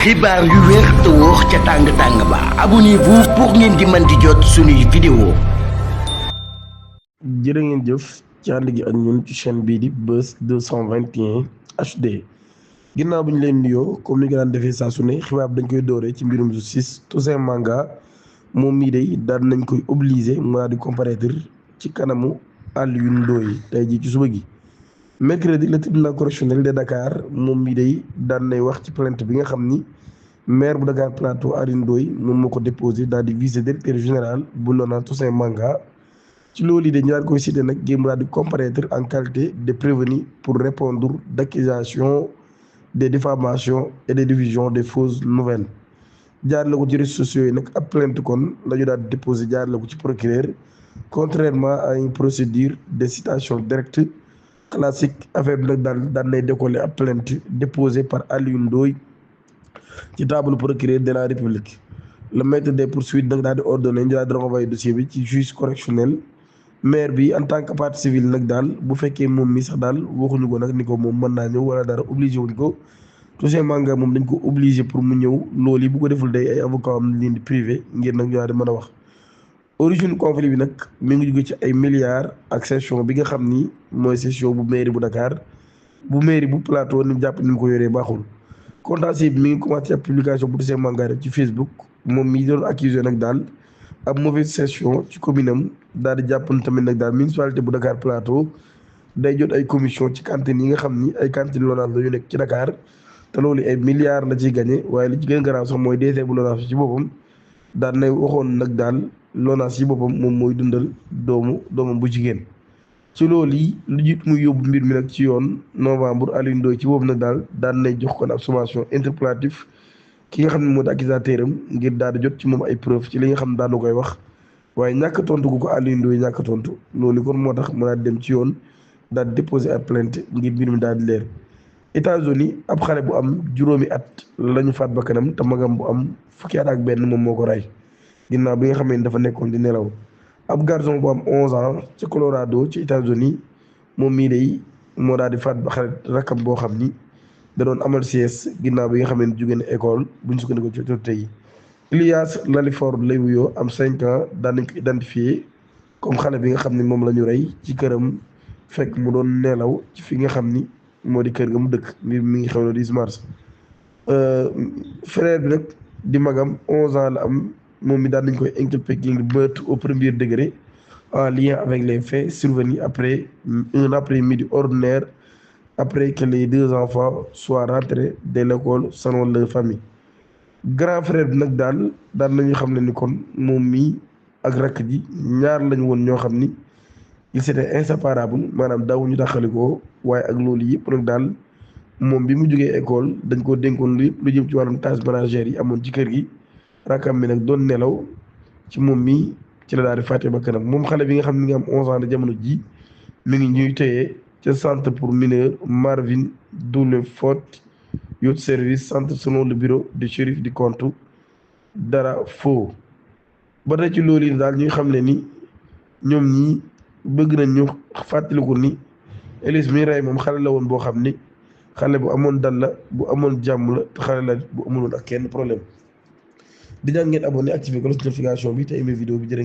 xibaar yu wér te wóor ca tàng-tàng ba abonnez-vous pour ngeen di mën di jot suñuy vidéo. jërë ngeen jëf ci ànd gi ak ñun ci chaîne bii di Buzz 221 HD ginnaaw bi ñu leen nuyoo comme ni nga daan defee saa su ne xibaar bi dañ koy dooree ci mbirum justice Toussaint Manga moom mii day daan nañ koy obligé mu di comparaître ci kanamu Alioune Ndoye tey jii ci suba gi. mercredi le tribunal correctionnel de Dakar moom mii day daan nay wax ci plainte bi nga xam ni maire bu Dakar Plateau Alioune Ndoye moom moo ko déposé daal di vice directeur général bu LONASE Toussaint Manga. ci loolu yi dañu daan koy cité nag gémm daal di comparaître en qualité de prévenu pour répondre d'accusations de diffamation et de diffusion de fausses nouvelles jaarale ko ci réseaux sociaux yi nag ab plainte kon la ñu daal di déposé jaarale ko ci procureur contrairement à une procédure de citation directe classique affaire bi nag daan lay décoller ab plainte déposée par Alioune Ndoye ci table procureur de la République le maître des poursuites nag daal di ordonné ñu daal di renvoyer dossier bi ci juge correctionnel. maire bi en tant que partie civile nag daal bu fekkee moom mi sax daal waxuñu ko nag ni ko moom mën naa ñëw wala dara obligé wuñ ko Toussaint Manga moom dañ ko obligé pour mu ñëw loolu yi bu ko deful day ay avocat am leen di privé ngir nag ñoo di mën a wax. origine conflit bi nag mi ngi jóge ci ay milliards ak session bi nga xam ni mooy session bu mairie bu Dakar bu mairie bu Plateau ni mu jàpp ni mu ko yoree baaxul. contentieux bi mi ngi commencé ab publication bu Toussaint Manga def ci Facebook moom mi doon accusé nag daal. ab mauvaise gestion ci commune am daal di jàpp tamit nag daal municipalité bu Dakar Plateau day jot ay commission ci cantines yi nga xam ni ay cantines LONASE la yu nekk ci Dakar te loolu ay milliards la ciy gagné waaye li ci gën a garaaw sax mooy DG bu LONASE ci boppam daal nay waxoon nag daal LONASE ci boppam moom mooy dundal doomam bu jigéen. ci loolu yi lu jiit muy yóbbu mbir mi nag ci yoon novembre Alioune Ndoye ci boobu nag daal nay jox kon ab sommation interpellative ki nga xam ne moo di accusateur am ngir daal di jot ci moom ay preuve ci li nga xam ne daal koy wax waaye ñàkk tontu gu ko Alioune Ndoye ñàkk tontu loolu kon moo tax mu daal dem ci yoon daal di déposer ay plainte ngir mbir mi daal di leer. États-Unis ab xale bu am juróomi at la ñu faat bakkanam te magam bu am fukki at ak benn moom moo ko rey ginnaaw bi nga xam ne dafa nekkoon di nelaw. ab garçon bu am 11 ans ci Colorado ci États-Unis moom mii day moo daal di faat ba xale rakkam boo xam ni. da doon amal sieste ginnaaw bi nga xam ne jóge na école bu ñu sukkandikoo ci autorité yi. Ilias Lalifort lay wuyoo am 5 ans daan nañ ko identifié comme xale bi nga xam ne moom la ñu rey ci këram fekk mu doon neelaw ci fi nga xam ni moo di kër ga mu dëkk mi ngi xew na 10 mars. frère bi nag di magam 11 ans la am moom mi daan nañ koy inculpé ngir meurtre au premier degré en lien avec les faits survenus après un après-midi ordinaire. après que les deux enfants soient rentrés de l'école selon leur famille. grand frère bi nag daan nañu xam ne ni kon moom mii ak rakk ji ñaar lañu woon ñoo xam ni ils étaient inséparables maanaam daawuñu taxalikoo waaye ak loolu yëpp nag daal moom bi mu jógee école dañ koo dénkoon lu jëm ci wàllum tâches ménagères yi amoon ci kër gi rakkam bi nag doon nelaw ci moom mii ci la daal di fàtte ba kanam moom xale bi nga xam ne nga am 11 ans de jamono ji mi ngi ñuy téye ca centre pour mineurs Marvin Doulefort Youth Service centre selon le bureau du shérif du compte Darafo. ba tey ci loolu yi daal ñuy xam ne ni ñoom ñii bëgg nañ ñu fàttaliku ni Elise mi rey moom xale la woon boo xam ni xale bu amoon dal la bu amoon jàmm la te xale la bu amul woon ak kenn problème di ñaan ngeen abonné activé cloche notification bi te aimé vidéo bi jërë